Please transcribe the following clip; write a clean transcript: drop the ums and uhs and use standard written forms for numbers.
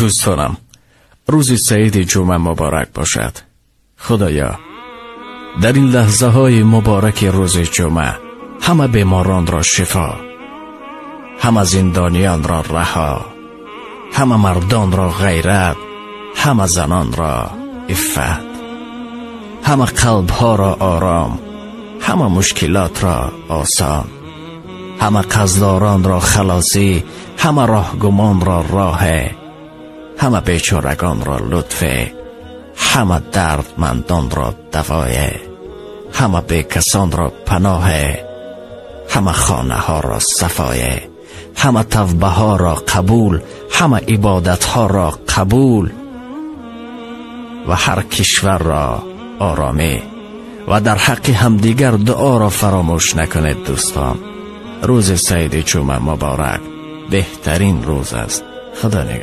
Дӯстонам, рӯзи саиди ҷумъа муборак бошад. Худоё, дар ин лаҳзаҳои мубораки рӯзи ҷумъа ҳама беморонро шифо, ҳама зиндониёнро раҳо, ҳама мардонро ғайрат, ҳама занонро иффат, ҳама қалбҳоро ором, ҳама мушкилотро осон, ҳама қарздоронро халосӣ, ҳама роҳгумонро роҳ, ҳама бечорагонро лутф, ҳама дардмандонро давои, ҳама бекасонро паноҳ, ҳама хонаҳоро сафои, ҳама тавбаҳоро қабул, ҳама ибодатҳоро қабул ва ҳар кишварро оромӣ ва дар ҳаққи ҳамдигар дуоро фаромӯш накунед. Дӯстон, рӯзи саиди ҷумъа муборак, беҳтарин рӯз аст. Худо нигаҳдор.